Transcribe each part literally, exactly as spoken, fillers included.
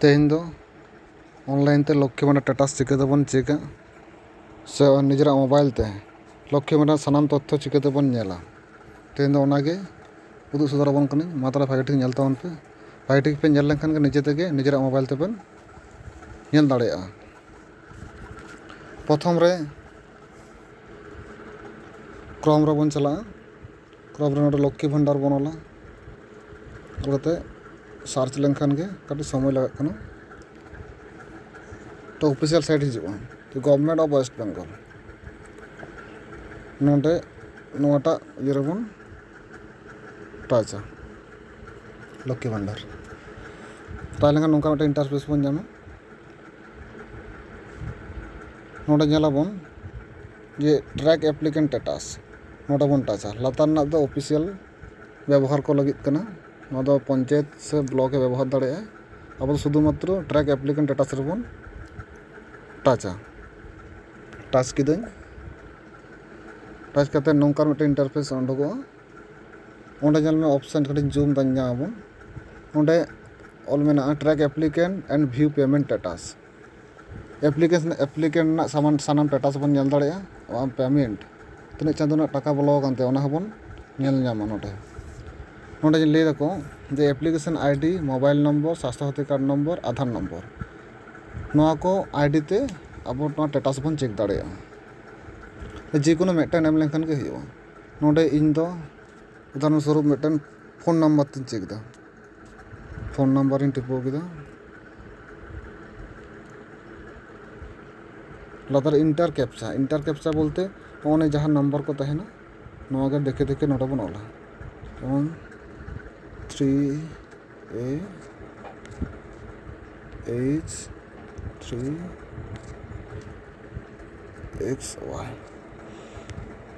ᱛᱮᱦᱮᱧ ᱫᱚ online ᱛᱮ ᱞᱚᱠᱠᱷᱤ ᱵᱷᱟᱱᱰᱟᱨ status ᱪᱤᱠᱟᱹ ᱛᱮᱵᱚᱱ ᱪᱮᱠᱟ, ᱥᱮ ᱱᱤᱡᱮᱨᱟᱜ mobile ᱛᱮ ᱞᱚᱠᱠᱷᱤ ᱵᱷᱟᱱᱰᱟᱨ ᱥᱟᱱᱟᱢ ᱛᱚᱛᱛᱷᱚ ᱪᱤᱠᱟᱹ ᱛᱮᱵᱚᱱ ᱧᱮᱞᱟ᱾ ᱛᱮᱦᱮᱧ ᱫᱚ ᱚᱱᱟᱜᱮ ᱩᱫᱩᱜ ᱥᱚᱫᱚᱨ ᱟᱵᱚᱱ ᱠᱟᱹᱱᱟᱹᱧ᱾ ᱢᱟ ᱛᱟᱦᱚᱞᱮ ᱵᱷᱟᱜᱮ ᱴᱷᱤᱠ ᱧᱮᱞ ᱛᱟᱵᱚᱱ ᱯᱮ᱾ ᱵᱷᱟᱜᱮ ᱴᱷᱤᱠ ᱯᱮ ᱧᱮᱞ ᱞᱮᱱᱠᱷᱟᱱ ᱜᱮ ᱱᱤᱡᱮ ᱛᱮᱜᱮ ᱱᱤᱡᱮᱨᱟᱜ mobile ᱛᱮᱵᱮᱱ ᱧᱮᱞ ᱫᱟᱲᱮᱭᱟᱜᱼᱟ᱾ ᱯᱨᱚᱛᱷᱚᱢ ᱨᱮ Chrome ᱨᱮᱵᱚᱱ ᱪᱟᱞᱟᱜᱼᱟ᱾ Chrome ᱨᱮ ᱱᱚᱰᱮ ᱞᱚᱠᱠᱷᱤ ᱵᱷᱟᱱᱰᱟᱨ ᱵᱚᱱ ᱚᱞᱟ᱾ ᱚᱞ ᱠᱟᱛᱮ search ᱞᱮᱱᱠᱷᱟᱱ ᱜᱮ ᱠᱟᱹᱴᱤᱡ ᱥᱚᱢᱚᱭ ᱞᱟᱜᱟᱜ ᱠᱟᱱᱟ᱾ ᱛᱚ, official site ᱦᱤᱡᱩᱜᱼᱟ, ᱛᱚ, Government of West Bengal᱾ ᱱᱚᱰᱮ ᱱᱚᱣᱟᱴᱟᱜ ᱤᱭᱟᱹ ᱨᱮᱵᱚᱱ touchᱟ, ᱞᱚᱠᱠᱷᱤ ᱵᱷᱟᱱᱰᱟᱨ᱾ Touch ᱞᱮᱱᱠᱷᱟᱱ ᱱᱚᱝᱠᱟ ᱢᱤᱫᱴᱮᱱ interface ᱵᱚᱱ ᱧᱟᱢᱟ᱾ ᱱᱚᱰᱮ ᱧᱮᱞᱟᱵᱚᱱ ᱡᱮ track applicant status, ᱱᱚᱰᱮ ᱵᱚᱱ touchᱟ᱾ ᱞᱟᱛᱟᱨ ᱨᱮᱱᱟᱜ ᱫᱚ official ᱵᱮᱵᱚᱦᱟᱨ ᱠᱚ ᱞᱟᱹᱜᱤᱫ ᱠᱟᱱᱟ᱾ ᱱᱚᱣᱟ ᱫᱚ ᱯᱚᱧᱪᱟᱭᱮᱛ ᱥᱮ block ᱮ ᱵᱮᱵᱚᱦᱟᱨ ᱫᱟᱲᱮᱭᱟᱜᱼᱟ᱾ ᱟᱵᱚ ᱫᱚ ᱥᱩᱫᱷᱩ ᱢᱟᱛᱨᱚ track applicant status ᱨᱮᱵᱚᱱ touchᱟ᱾ Touch ᱠᱤᱫᱟᱹᱧ᱾ Touch ᱠᱟᱛᱮ ᱱᱚᱝᱠᱟᱱ ᱢᱤᱫᱴᱮᱱ interface ᱩᱰᱩᱠᱚᱜᱼᱟ᱾ ᱚᱸᱰᱮ ᱧᱮᱞ ᱢᱮ, option ᱠᱟᱹᱴᱤᱡ zoom ᱫᱟᱹᱧ, ᱧᱟᱢ ᱟᱵᱚᱱ᱾ ᱚᱸᱰᱮ ᱚᱞ ᱢᱮᱱᱟᱜᱼᱟ track applicant and view payment status᱾ Application, applicant ᱨᱮᱱᱟᱜ ᱥᱟᱢᱟᱱ, ᱥᱟᱱᱟᱢ status ᱵᱚᱱ ᱧᱮᱞ ᱫᱟᱲᱮᱭᱟᱜᱼᱟ᱾ ᱟᱨ payment, ᱛᱤᱱᱟᱹᱜ ᱪᱟᱸᱫᱳ ᱨᱮᱱᱟᱜ ᱴᱟᱠᱟ ᱵᱚᱞᱚ ᱟᱠᱟᱱ ᱛᱟᱭᱟ, ᱚᱱᱟ ᱦᱚᱸᱵᱚᱱ ᱧᱮᱞ ᱧᱟᱢᱟ ᱱᱚᱰᱮ᱾ ᱱᱚᱰᱮ ᱞᱟᱹᱭ ᱫᱟᱠᱚ ᱡᱮ application ID, mobile number, Swasthya Sathi card number, Aadhaar number, ᱱᱚᱣᱟ ᱠᱚ ID ᱛᱮ ᱟᱵᱚ ᱱᱚᱣᱟ status ᱵᱚᱱ check ᱫᱟᱲᱮᱭᱟᱜᱼᱟ᱾ ᱡᱮᱠᱳᱱᱳ ᱢᱤᱫᱴᱮᱱ ᱮᱢ ᱞᱮᱱᱠᱷᱟᱱ ᱜᱮ ᱦᱩᱭᱩᱜᱼᱟ᱾ ᱱᱚᱰᱮ ᱤᱧ ᱫᱚ ᱩᱫᱟᱦᱚᱨᱚᱱ ᱥᱚᱨᱩᱯ ᱢᱤᱫᱴᱮᱱ phone number ᱛᱤᱧ check ᱮᱫᱟ᱾ Phone number ᱤᱧ ᱴᱤᱯᱟᱹᱣ ᱠᱮᱫᱟ᱾ ᱞᱟᱛᱟᱨ ᱨᱮ enter captcha, enter captcha ᱵᱚᱞᱛᱮ ᱱᱚᱜᱼᱚ ᱱᱤᱭᱟᱹ ᱡᱟᱦᱟᱸ number ᱠᱚ ᱛᱟᱦᱮᱱᱟ, ᱱᱚᱣᱟ ᱜᱮ ᱫᱮᱠᱷᱮ ᱫᱮᱠᱷᱮ ᱱᱚᱰᱮ ᱵᱚᱱ ᱚᱞᱟ᱾ ᱡᱮᱢᱚᱱ three A H three X Y᱾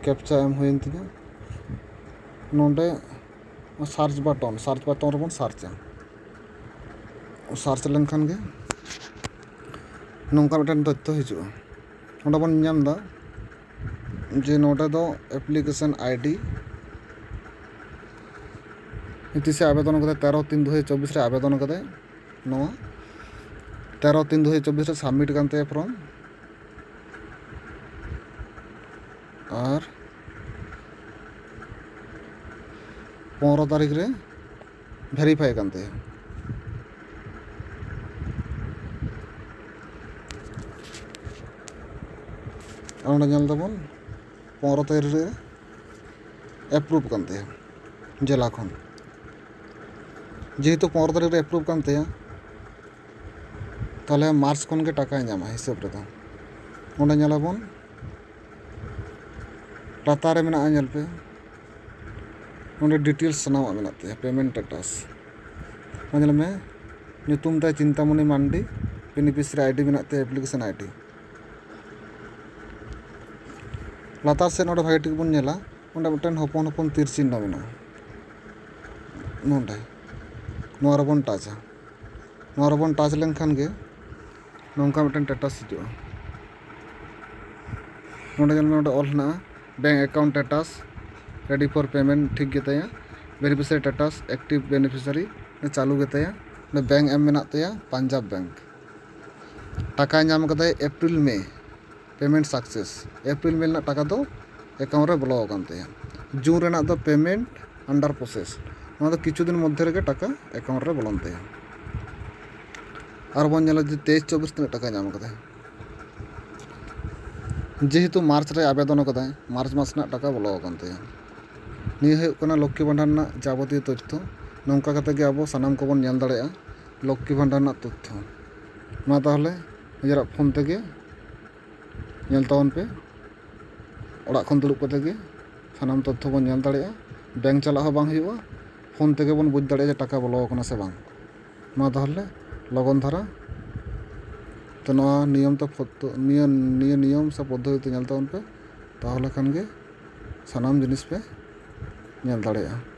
Captcha ᱮᱢ ᱦᱩᱭᱮᱱ ᱛᱤᱧᱟᱹ᱾ ᱱᱚᱰᱮ search button, search button ᱨᱮᱵᱚᱱ searchᱟ᱾ Search ᱞᱮᱱᱠᱷᱟᱱ ᱜᱮ ᱱᱚᱝᱠᱟ ᱢᱤᱫᱴᱮᱱ ᱛᱚᱛᱛᱷᱚ ᱦᱤᱡᱩᱜᱼᱟ᱾ ᱱᱚᱰᱮ ᱵᱚᱱ ᱧᱟᱢ ᱮᱫᱟ ᱡᱮ ᱱᱚᱰᱮ ᱫᱚ application ID, ᱛᱤᱥᱮ ᱟᱵᱮᱫᱚᱱ ᱠᱟᱫᱟᱭ, ᱛᱮᱨᱚ ᱛᱤᱱ ᱫᱩ ᱦᱟᱡᱟᱨ ᱪᱚᱵᱵᱤᱥ ᱨᱮ ᱟᱵᱮᱫᱚᱱ ᱠᱟᱫᱟᱭ᱾ ᱱᱚᱣᱟ ᱛᱮᱨᱚ ᱛᱤᱱ ᱫᱩ ᱦᱟᱡᱟᱨ ᱪᱚᱵᱵᱤᱥ ᱨᱮ ᱥᱟᱵᱢᱤᱴ ᱠᱟᱱ ᱛᱟᱭᱟ ᱯᱷᱨᱚᱢ᱾ ᱟᱨ ᱯᱚᱱᱨᱚ ᱛᱟᱹᱨᱤᱠᱷ ᱨᱮ ᱵᱷᱮᱨᱤᱯᱷᱟᱭ ᱠᱟᱱ ᱛᱟᱭᱟ᱾ ᱟᱨ ᱚᱸᱰᱮ ᱧᱮᱞ ᱫᱟᱵᱚᱱ ᱯᱚᱱᱨᱚ ᱛᱟᱹᱨᱤᱠᱷ ᱨᱮ ᱮᱯᱨᱩᱵᱷ ᱠᱟᱱ ᱛᱟᱭᱟ ᱡᱮᱞᱟ ᱠᱷᱚᱱ᱾ ᱡᱮᱦᱮᱛᱩ ᱯᱚᱱᱨᱚ ᱛᱟᱹᱨᱤᱠᱷ ᱨᱮ ᱮᱯᱨᱩᱵᱷ ᱠᱟᱱ ᱛᱟᱭᱟ, ᱛᱟᱦᱚᱞᱮ ᱢᱟᱨᱪ ᱠᱷᱚᱱ ᱜᱮ ᱴᱟᱠᱟᱭ ᱧᱟᱢᱟ ᱦᱤᱥᱟᱹᱵ ᱨᱮᱫᱚ᱾ ᱚᱸᱰᱮ ᱧᱮᱞᱟᱵᱚᱱ ᱞᱟᱛᱟᱨ ᱨᱮ ᱢᱮᱱᱟᱜᱼᱟ, ᱧᱮᱞ ᱯᱮ, ᱱᱚᱸᱰᱮ ᱰᱤᱴᱮᱞᱥ ᱥᱟᱱᱟᱢᱟᱜ ᱢᱮᱱᱟᱜ ᱛᱟᱭᱟ, ᱯᱮᱢᱮᱱᱴ ᱥᱴᱮᱴᱟᱥ᱾ ᱚᱱᱟ ᱧᱮᱞ ᱢᱮ, ᱧᱩᱛᱩᱢ ᱛᱟᱭ ᱪᱤᱱᱛᱟᱢᱚᱱᱤ ᱢᱟᱱᱰᱤ, ᱵᱮᱱᱤᱯᱷᱤᱥᱤᱭᱟᱨᱤ ᱟᱭᱰᱤ ᱢᱮᱱᱟᱜ ᱛᱟᱭᱟ, ᱮᱯᱞᱤᱠᱮᱥᱚᱱ ᱟᱭᱰᱤ᱾ ᱞᱟᱛᱟᱨ ᱥᱮᱫ ᱱᱚᱸᱰᱮ ᱵᱷᱟᱜᱮ ᱴᱷᱤᱠ ᱵᱚᱱ ᱧᱮᱞᱟ, ᱚᱸᱰᱮ ᱢᱤᱫᱴᱮᱱ ᱦᱚᱯᱚᱱ ᱦᱚᱯᱚᱱ ᱛᱤᱨ ᱪᱤᱱᱦᱚ ᱢᱮᱱᱟᱜᱼᱟ᱾ ᱱᱚᱸᱰᱮ ᱱᱚᱣᱟ ᱨᱮᱵᱚᱱ ᱴᱟᱪᱟ᱾ ᱱᱚᱣᱟ ᱨᱮᱵᱚᱱ ᱴᱟᱪ ᱞᱮᱱᱠᱷᱟᱱ ᱜᱮ ᱱᱚᱝᱠᱟ ᱢᱤᱫᱴᱮᱱ ᱥᱴᱮᱴᱟᱥ ᱦᱤᱡᱩᱜᱼᱟ᱾ ᱱᱚᱸᱰᱮ ᱧᱮᱞ ᱢᱮ, ᱱᱚᱸᱰᱮ ᱚᱞ ᱦᱮᱱᱟᱜᱼᱟ, bank account status ready for payment, ᱴᱷᱤᱠ ᱜᱮᱛᱟᱭᱟ᱾ ᱵᱮᱱᱤᱯᱷᱤᱥᱤᱭᱟᱨᱤ ᱥᱴᱮᱴᱟᱥ ᱮᱠᱴᱤᱵᱷ ᱵᱮᱱᱤᱯᱷᱤᱥᱤᱭᱟᱨᱤ ᱪᱟᱹᱞᱩ ᱜᱮᱛᱟᱭᱟ᱾ ᱚᱸᱰᱮ ᱵᱮᱝᱠ ᱮᱢ ᱢᱮᱱᱟᱜ ᱛᱟᱭᱟ ᱯᱟᱧᱡᱟᱵᱽ ᱵᱮᱝᱠ᱾ ᱴᱟᱠᱟᱭ ᱧᱟᱢ ᱠᱟᱫᱟᱭ ᱮᱯᱨᱤᱞ ᱢᱮ, ᱯᱮᱢᱮᱱᱴ ᱥᱟᱠᱥᱮᱥ᱾ ᱮᱯᱨᱤᱞ ᱢᱮ ᱨᱮᱱᱟᱜ ᱴᱟᱠᱟ ᱫᱚ ᱮᱠᱟᱣᱩᱱᱴ ᱨᱮ ᱵᱚᱞᱚ ᱟᱠᱟᱱ ᱛᱟᱭᱟ᱾ ᱡᱩᱱ ᱨᱮᱱᱟᱜ ᱫᱚ ᱯᱮᱢᱮᱱᱴ ᱟᱱᱰᱟᱨ ᱯᱨᱚᱥᱮᱥ, ᱚᱱᱟ ᱫᱚ ᱠᱤᱪᱷᱩ ᱫᱤᱱ ᱢᱚᱫᱽᱫᱷᱮ ᱨᱮᱜᱮ ᱴᱟᱠᱟ ᱮᱠᱟᱣᱩᱱᱴ ᱨᱮ ᱵᱚᱞᱚᱱ ᱛᱟᱭᱟ᱾ ᱟᱨ ᱵᱚᱱ ᱧᱮᱞᱟ ᱡᱮ ᱛᱮᱭᱤᱥ ᱪᱚᱵᱵᱤᱥ ᱛᱤᱱᱟᱹᱜ ᱴᱟᱠᱟᱭ ᱧᱟᱢ ᱠᱟᱫᱟᱭ᱾ ᱡᱮᱦᱮᱛᱩ ᱢᱟᱨᱪ ᱨᱮ ᱟᱵᱮᱫᱚᱱ ᱠᱟᱫᱟᱭ, ᱢᱟᱨᱪ ᱢᱟᱥ ᱨᱮᱱᱟᱜ ᱴᱟᱠᱟ ᱵᱚᱞᱚ ᱟᱠᱟᱱ ᱛᱟᱭᱟ᱾ ᱱᱤᱭᱟᱹ ᱦᱩᱭᱩᱜ ᱠᱟᱱᱟ ᱞᱚᱠᱠᱷᱤ ᱵᱷᱟᱱᱰᱟᱨ ᱨᱮᱱᱟᱜ ᱡᱟᱵᱚᱛᱤᱭᱚ ᱛᱚᱛᱛᱷᱚ᱾ ᱱᱚᱝᱠᱟ ᱠᱟᱛᱮ ᱜᱮ ᱟᱵᱚ ᱥᱟᱱᱟᱢ ᱠᱚᱵᱚᱱ ᱧᱮᱞ ᱫᱟᱲᱮᱭᱟᱜᱼᱟ ᱞᱚᱠᱠᱷᱤ ᱵᱷᱟᱱᱰᱟᱨ ᱨᱮᱱᱟᱜ ᱛᱚᱛᱛᱷᱚ᱾ ᱢᱟ ᱛᱟᱦᱚᱞᱮ ᱱᱤᱡᱮᱨᱟᱜ ᱯᱷᱳᱱ ᱛᱮᱜᱮ ᱧᱮᱞ ᱛᱟᱵᱚᱱ ᱯᱮ, ᱚᱲᱟᱜ ᱠᱷᱚᱱ ᱫᱩᱲᱩᱵ ᱠᱟᱛᱮ ᱜᱮ ᱥᱟᱱᱟᱢ ᱛᱚᱛᱛᱷᱚ ᱵᱚᱱ ᱧᱮᱞ ᱫᱟᱲᱮᱭᱟᱜᱼᱟ᱾ ᱵᱮᱝᱠ ᱪᱟᱞᱟᱜ ᱦᱚᱸ ᱵᱟᱝ ᱦᱩᱭᱩᱜᱼᱟ, ᱯᱷᱳᱱ ᱛᱮᱜᱮ ᱵᱚᱱ ᱵᱩᱡᱽ ᱫᱟᱲᱮᱭᱟᱜᱼᱟ ᱡᱮ ᱴᱟᱠᱟ ᱵᱚᱞᱚ ᱟᱠᱟᱱᱟ ᱥᱮ ᱵᱟᱝ᱾ ᱢᱟ ᱛᱟᱦᱚᱞᱮ ᱞᱚᱜᱚᱱ ᱫᱷᱟᱨᱟ ᱛᱚ ᱱᱚᱣᱟ ᱱᱤᱭᱚᱢ ᱛᱮ ᱯᱷᱚ-, ᱛᱚ ᱱᱤᱭᱟᱹ, ᱱᱤᱭᱟᱹ ᱱᱤᱭᱚᱢ ᱥᱮ ᱯᱚᱫᱽᱫᱷᱚᱛᱤ ᱛᱮ ᱧᱮᱞ ᱛᱟᱵᱚᱱ ᱯᱮ, ᱛᱟᱦᱚᱞᱮ ᱠᱷᱟᱱ ᱜᱮ ᱥᱟᱱᱟᱢ ᱡᱤᱱᱤᱥ ᱯᱮ ᱧᱮᱞ ᱫᱟᱲᱮᱭᱟᱜᱼᱟ᱾